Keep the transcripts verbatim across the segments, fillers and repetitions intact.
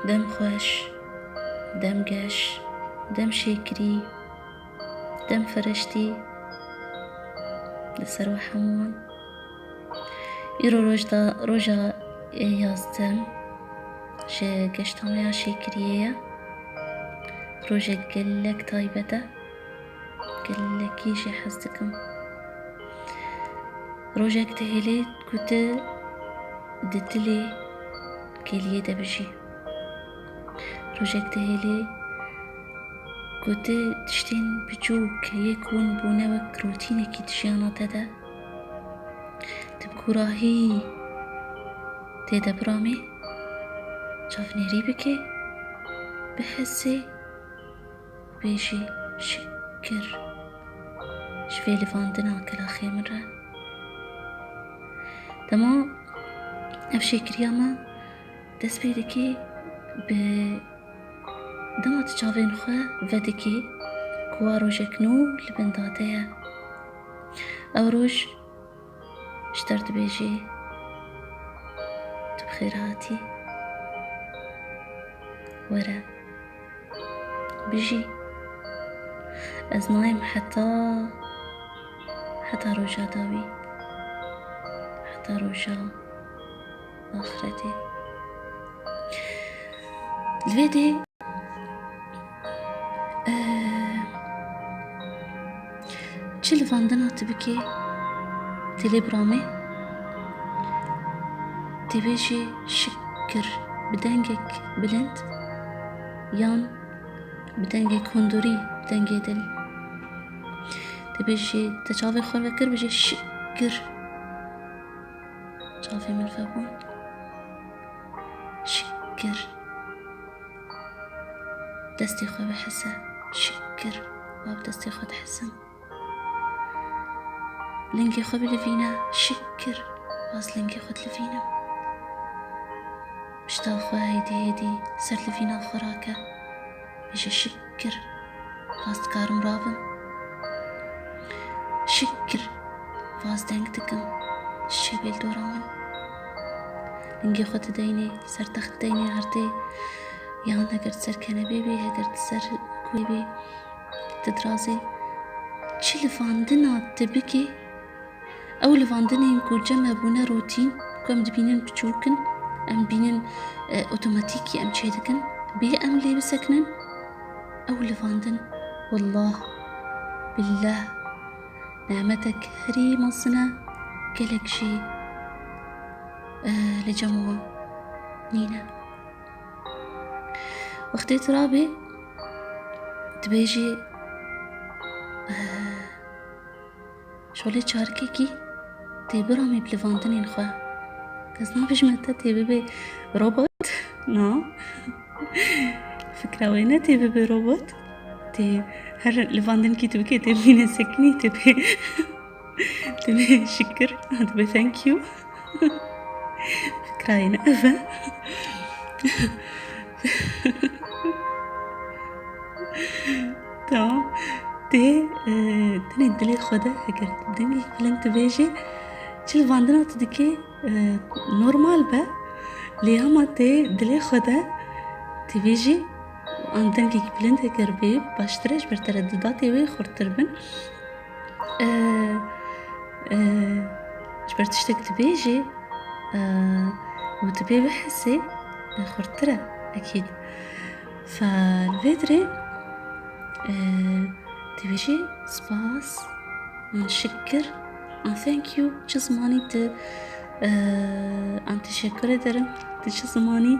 Dem xweş, dem geş, dem şêkirî, dem fireştî li ser we hemûyan. Îro roj da, roja yazdeh ji geşta me ya şêkiriyê ye. Rojek gelek taybet e. Gelekî jê hez dikim. Rojek dihêlê ku tu di dilê kêliyê de bijî. Rojek dihêlê ku tu tiştên biçûk yê ku hûn bûne wek rotînekî di jiyana te de, tu bi kûrahî tê de biramê, çavnêrî bike, bihesê, bêjî şikir ji vê livandina kelaxê min re. Dema ev şêkiriya me dest pê dike, bi dema tu çavên xwe vedikî ku wa rojek nû li bin da te ye. Ew roj ji te re dibêjê, tu bi xêr hatî. Were. Bijî. Ez nayêm heta, heta roja dawî. Heta roja axretê. Li vê dê, eh, çi livandina tu bikê, tê lê biramê, tê bêjê şikir bi dengek bilind yan bi dengek hundurî, bi dengê dil. Tê bêjê, te çavê xwe vekir, bêjê şikir. Çavê min vebûn. Şikir. Destê xwe bihese. Şikir. Wa bi destê xwe dihesin. Lingê xwe bilivîne. Şikir. Wa ez lingê xwe dilivînim. Pişta xwe hêdî hêdî ser livîna xwe rake. Bêje şikir. Baz dikarim rabim. Şikir. Baz deng dikim. Şevê li dora min. Lingê xwe dideynê, ser text dideynê erdê. Yan heger di ser kenebê bê, heger di ser kuê bê, tu dirazê. Çi livandina tu bikê, ew livandinên ku cem me bûne rotîn, ku em dibînin biçûk in, em bînin, e, otomatîkî em çêdikin, bê em lê bisekinin, ew livandin, wallah, billah, nimetek herî mezin e, gelek jî, e, li cem wan nîne. Wextê tu rabê, dibêjî, eh, şolê çarikekî tê biramî bi livandinên xwe. Ez nabêjim te tê bibê robot. Na. Fikra wê ne tê bibê robot. Tê her livandinkî tu bikê tê bîne sekinî tê bê. Tê bê şikir. Tê bê thank you. Fikrayê ne ev e. Tamam. Tê, e, tenê dilê xwe de, heger dengê bilind tu bêjî, çi livandina tu dikê, e, normal be. Lê hema tê dilê xwe de, tê bêjî, an dengek bilind heger bê, baştir e, ji ber teredudatê wê xurttir bin. E, e, ji ber tiştek dibêjê, e, û dibê bihesê, e, xurttir e, ekîd. Fe li vê dirê, e, dibêjê spas, an şikir, an thank you, çi zimanî tu, e, an teşekkür ederim, tu çi zimanî,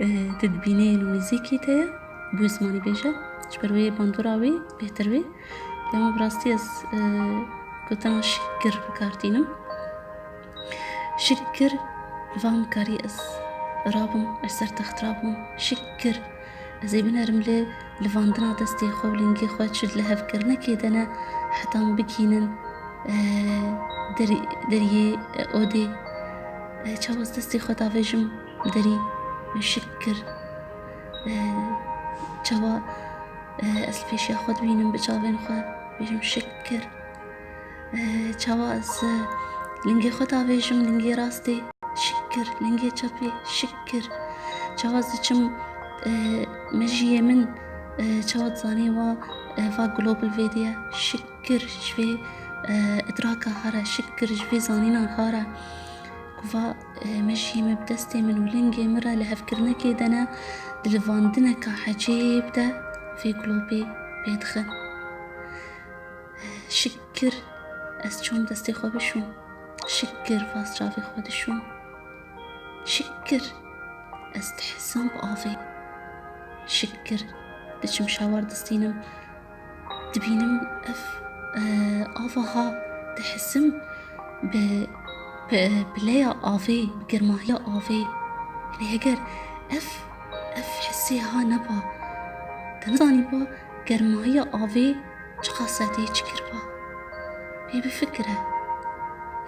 e, tu dibînê ên û nêzîkî te ye, bi wê zimanî bêje, ji ber wê bandora wê bêhtir wê. Dema bi rastî ez, e, gotina şikir bi kar tînim. Şikir, va min karî ez rabim, ez ser text rabim. Şikir, ez ê binerim li livandina destê xwe û lingê xwe çi li hevkirinekê de ne, heta min bikînin, e, derî-, deriyê, e, odê. E, çawa ez destê xwe davêjim derî, şikir. E, çawa, e, ez li pêşiya xwe dibînim bi çavên xwe, bêjim şikir. E, çawa ez, e, lingê xwe davêjim, lingê rastê, şikir, lingê çepê, şikir. Çawa ez diçim, E, mejiyê min, e, çawa dizanî wa, e, va global vê diye. Şikir ji vê, e, idraka hare, şikir ji vê zanîna hare. Ku va, e, mejiyê min bi destê min û lingê min re li hevkirinekê de ne, di livandineka hecêb de vê globê pê dixin. Şikir ez çûm destê xwe bişûm. Şikir vaz çavê xwe dişûm. Şikir ez dihesim bi avê. Şikir diçim şawar distînim. Dibînim ev, e, ava ha dihesim bi, bi pileya avê, bi germahiya avê. Yanî heger ev, ev hissê ha neba, te nizanîba germahiya avê çiqas e, tê çi kiriba? Pê bifikire.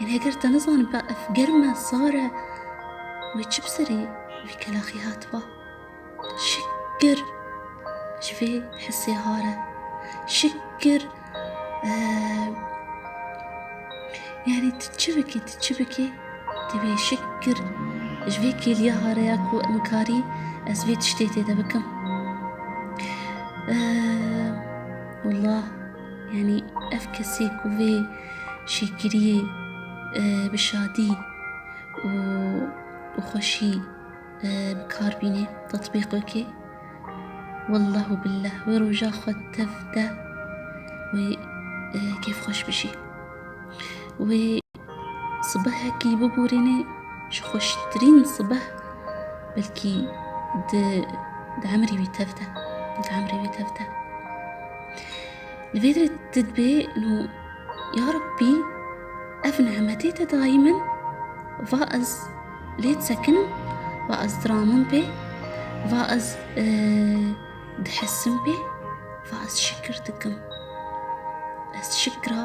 Yanî heger te nizaniba ev germ e, sar e, wê çi bi serê vî kelaxî hatiba? Şikir ji vê hissê hare. Şikir, e, yanî tu çi bikî, tu çi bikî, tu bê şikir ji vê kêliya hare ya ku em karî ez vê tiştê tê de bikim. E, Wallah, yanî ev kesê ku vê şêkiriyê, e, bi şadî û, û xweşî, e, bi kar bînê, tetbîq bike. Wallah û billah, wê roja xwe tev de wê, e, kêfxweş bijî. Wê sibehekî biborînê ji xweştirîn sibeh belkî di, di emrê wî tev de, di emrê wî tev de. Li vê derê tu dibê, no, ya Rabbî, ev nimetê te dayî min, va ez lê disekinim, va ez diramim pê, va ez, e, dihesim pê, va ez şikir dikim. Ez şikra,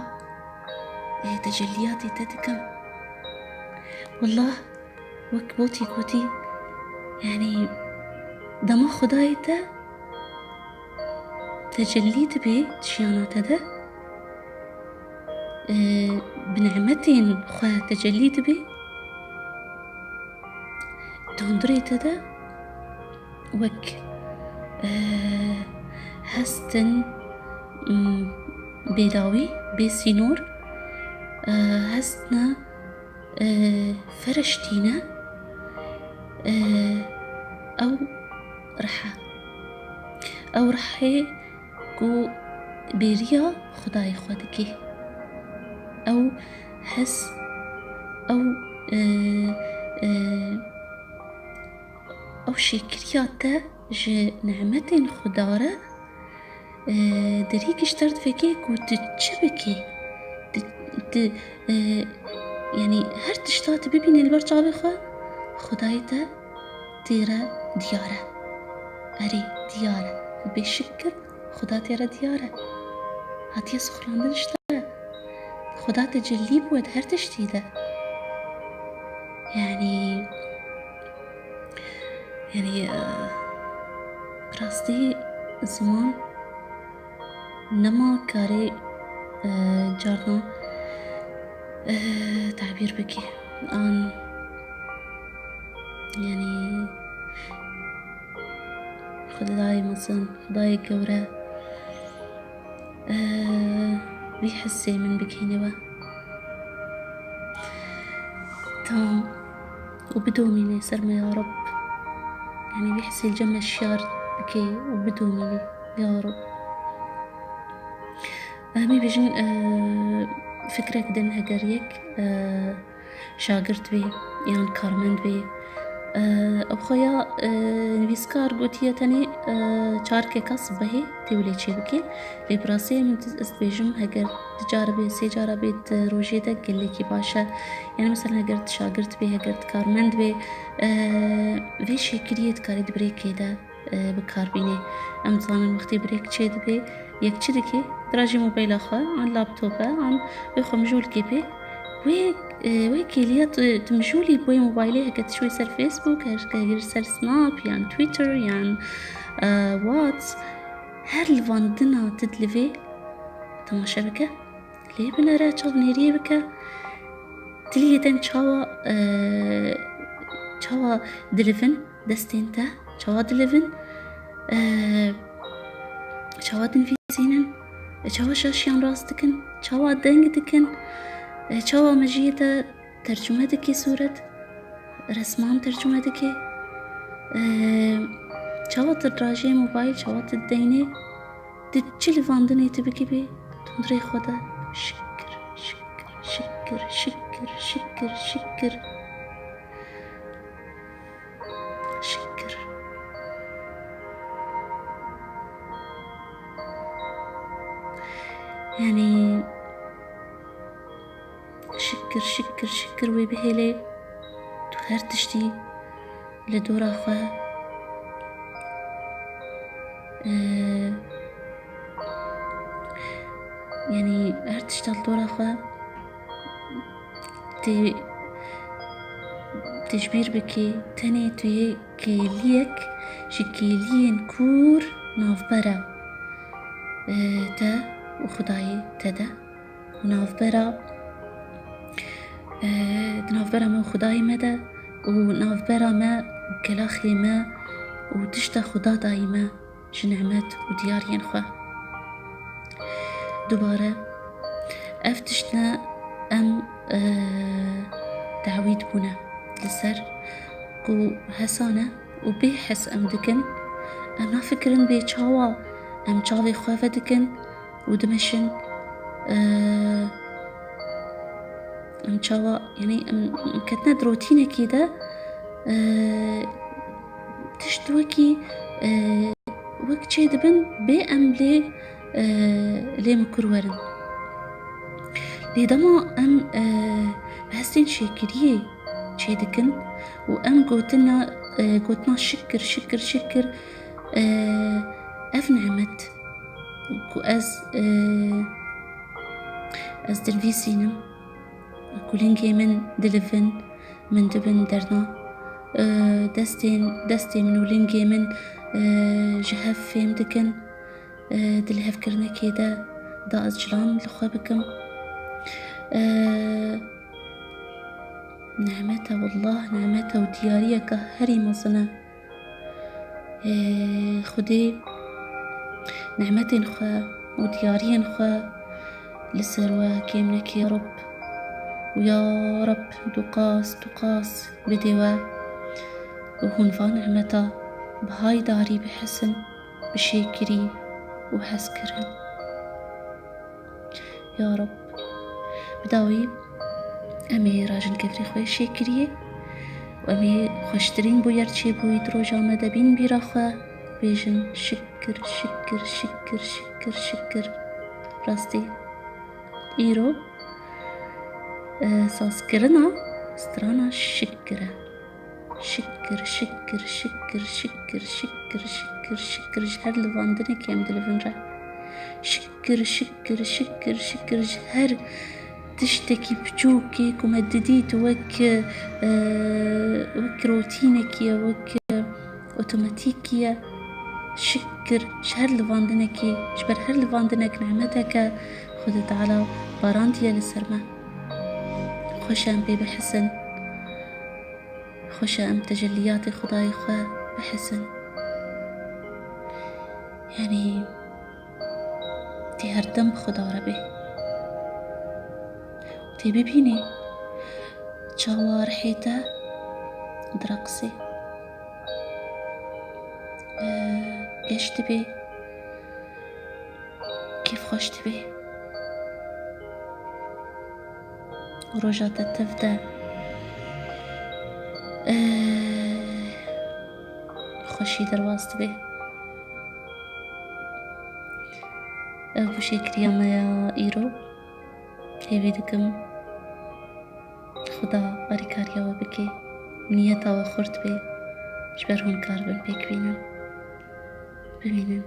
e, tecelliyatê te dikim. Wallah, wek botî gotî, yanî dema Xwedayê te tecellî dibe di jiyana te de, e, bi nimetên xwe tecellî dibe, di hundirê te de wek, e, hestin, m, bêdawî, bê sînor, e, hestine, e, fereştîne, e, ew rih e. Ew rihê ku bêriya Xwedayê xwe dikê. Ew hes, ew, e, e, ew şêkiriya te ji nimetên Xweda re, e, derî gişter divekê ku tu çi bikî, tu, tu, e, yanî her tişta tu bibînî li ber çavê xwe, Xwedayê te tê re diyar e. Erê, diyar e. Bê şikir, Xuda tê re diyar e. Hatiye sixurandin ji te. Xuda tecellî bû di her tiştî de. Yanî, yanî, e, rastî ziman nema karê, e, carna, e, tabîr bikî. An, yanî, Xwedayê mezin, Xwedayê gewre, e, vî hissê min bigihîne we. Tamam. Û bidomîne ser me ya Reb. Yanî vî hissê li cem me şiyar bike û bidomîne ya Reb. Em ê bêjin, e, fikrek din heger yek, e, şagirt bê yan karmend bê. E, ew xwe ya, e, nivîskar gotiye tenê, e, çarkeka sibehê tê wê lê çêbike. Lê bi rastî min ez dibêjim, heger du cara bê, sê cara bê di rojê de gelekî baş e. Yanî mesela heger tu şagirt bê, heger tu karmend bê, e, vê şêkiriyê dikarî di birêkê de, e, bi kar bînê. Em dizanin wextê birêk çêdibe, yek çi dike, dirajî mobayla xwe, an laptop e, an wê xwe mijûl dike pê. Wê, e, wê kêliya tu, tu mijûlî bi wê mobaylê, heke tu şûyî ser Facebook, heke tu ser Snap, yan Twitter, yan, e, Whats, her livandina tu dilivê temaşe bike. Lê binere, çavnêriyê bike. Diliyê te çawa, e, çawa dilivin destên te, çawa dilivin, Ee, çawa dinivîsînin? Ee, çawa şaşiyan rast dikin? Çawa deng dikin? Ee, çawa mejiyê te tercûme dike sûret? Resman tercûme dike? Ee, çawa tu rajê mobayl, çawa tu deynê? Di çi livandinê tu bikî bê, tundrê xwe de şikir, şikir, şikir, şikir, şikir, şikir. Şikir. Yani şikir, şikir, şikir wê bihêlê tu her tiştî li dora xwe, e, yani her tişta li dora xwe tê, tê ji bîr bikî, tenê tu yê kêliyek ji kêliyên kûr navbera, e, te û Xwedayê te de û navbera, e, di navbera me û Xwedayê me de û navbera me û kelaxê me û tişta Xweda dayî me ji nimet û diyariyên xwe. Dubare, ev tişt ne em, e, dawî dibûne li ser ku hesane û bê hes em dikin, em nafikirin bê çawa em çavê xwe vedikin û dimeşin, e, em çawa, yani em, em ketine di rotînekê de, e, tişt wekî, e, wek çêdibin bê em lê, e, lê mikur werin. Lê dema em, e, bi hestên şêkiriyê çêdikin û em gotina, e, gotina şikir, şikir, şikir, e, ev nimet ku ez, e, ez dinivîsînim, ku lingê min dilivin, min dibin derna, e, destên, destê min û lingê min, e, ji hev fêm dikin, e, di lihevkirinekê de da ez cilan li xwe bikim. E, Nehmete, wallah, nehmete û diyariyeke herî mezin e. Ê, Xwedê nehmetên xwe û diyariyên xwe li ser we kêm neke, ya Reb. Û ya Reb, du qas, du qas bidê we û hûn van nehmeta bi haydarî bihesin, bi şêkirî û hezkirin. Ya Reb, bi dawî em ê rajin kevirê xwe şêkiriyê û em ê xweştirîn bûyer çêbûyî di roja me de bîn bîra xwe, bêjin şikir, şikir, şikir, şikir, şikir. Rastî, îro, e, sazkirina strana şikir e. Şikir, şikir, şikir, şikir, şikir, şikir, şikir, şikir ji her livandinekê em dilivin re. Şikir, şikir, şikir, şikir ji her tiştekî piçûkê ku me didît wek, e, wek rotînekî ye, wek, e, otomatîkî ye. Şikir ji her livandinekî, ji ber her livandinek nehmeteke Xwedê Teala barandiye li ser me. Xweş e em pê bihesin. Xweş e em tecelliyatê Xwedayê xwe bihesin. Yanî, tê her dem bi Xweda re bê. Tê bibînî çawa rihê te direqisê. Geş dibê. Kêfxweş dibê. Roja te tev de, eh, xweşî derbas dibê. Ev bû şêkiriya me ya îro. Hêvî dikim Xuda alîkariya we bike. Niyeta we xurt be. Ji ber hûn karibin pêk bînin. Bimînin.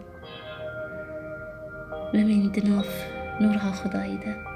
Bimîn di nav nûra Xwedayî de.